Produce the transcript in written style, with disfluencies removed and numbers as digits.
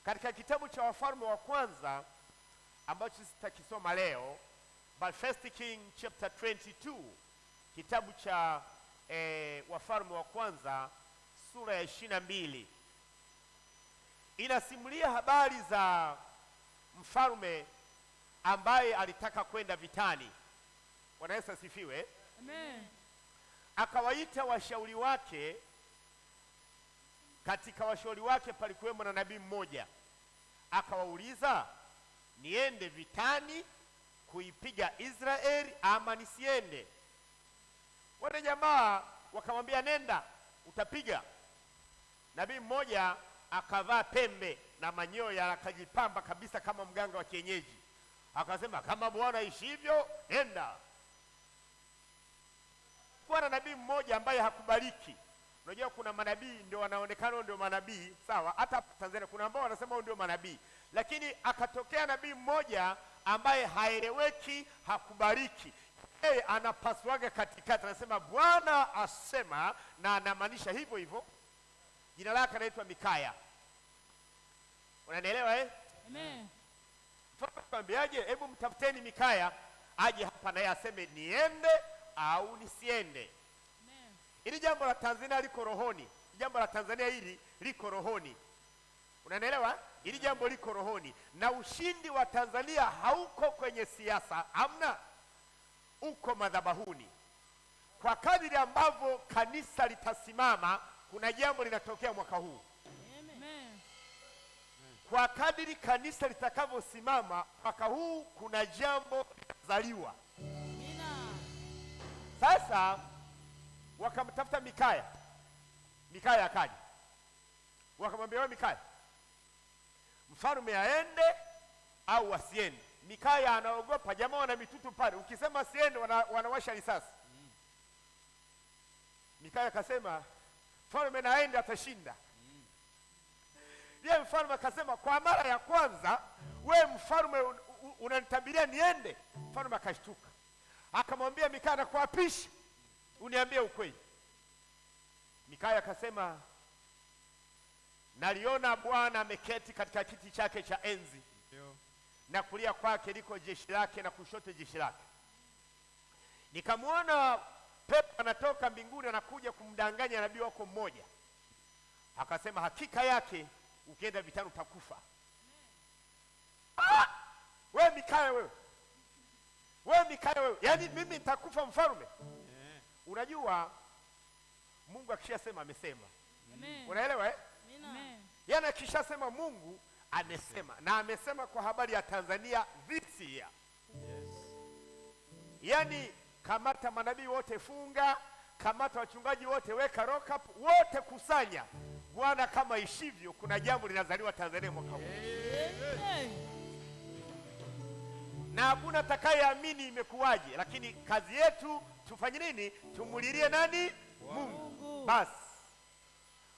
Katika kitabu cha Wafalme wa Kwanza ambacho sitakisoma leo, but First King chapter 22, kitabu cha Wafalme wa Kwanza sura ya 22 inasimulia habari za mfalme ambaye alitaka kwenda vitani. Bwana Yesu asifiwe. Amen. Akawaita washauri wake. Katika washauri wake palikuwemo na nabii mmoja. Akawauliza, niende vitani kuipiga Israeli ama nisiende? Wale jamaa wakamwambia, nenda utapiga. Nabii mmoja akavaa pembe na manyoya, akajipamba kabisa kama mganga wa kienyeji, akasema, kama Bwana ishivyo, nenda. Kuwa na nabii mmoja ambaye hakubariki. Unajua kuna manabii ndio wanaonekana ndio manabii, sawa? Hata Tanzania kuna ambao wanasema ndio manabii, lakini akatokea nabii mmoja ambaye haeleweki, hakubariki. Yeye anapasuaga katikati, anasema Bwana asema, na anamaanisha hivyo hivyo. Jina lake anaitwa Mikaya. Unanielewa eh? Amen. Kwambiaje? Hebu mtafuteni Mikaya aje hapa naye aseme niende au nisiende. Amen. Hili jambo la Tanzania liko rohoni. Jambo la Tanzania hili liko rohoni. Unanielewa? Hili jambo liko rohoni, na ushindi wa Tanzania hauko kwenye siasa, hamna, uko madhabahuni. Kwa kadiri ambavyo kanisa litasimama, kuna jambo linatokea mwaka huu. Amen. Kwa kadiri kanisa litakavyosimama mwaka huu, kuna jambo linazaliwa. Amina. Sasa wakamtafuta Mikaya. Mikaya akaja, wakamwambia, wewe Mikaya, mfalme aende au asiende? Mikaya anaogopa, jamaa wana mitutu pale, ukisema asiende wanawasha risasi. Mikaya akasema mfalme na aende, atashinda. Yeye mfalme akasema, kwa mara ya kwanza we mfalme unanitabiria niende? Mfalme akashtuka, akamwambia Mikaya, nakuapisha uniambie ukweli. Mikaya akasema, naliona Bwana ameketi katika kiti chake cha enzi, na kulia kwake liko jeshi lake na kushoto jeshi lake. Nikamwona pepo anatoka mbinguni anakuja kumdanganya nabii wako mmoja. Akasema hakika yake ukienda vitani utakufa. Ah! We Mikaya wewe. We Mikaya wewe. Yaani mimi nitakufa mfalme? Unajua Mungu akishasema amesema. Amen. Unaelewa eh? Amen. Yaani akishasema Mungu amesema, na amesema kwa habari ya Tanzania this year. Yes. Yaani kamata manabii wote funga, kamata wachungaji wote weka rock up, wote kusanya. Bwana kama ishivyo, kuna jambo linazaliwa Tanzania mwaka huu. Amen. Na hakuna atakayeamini imekuwaje, lakini kazi yetu tufanye nini? Tumulilie nani? Mungu. Mungu. Basi.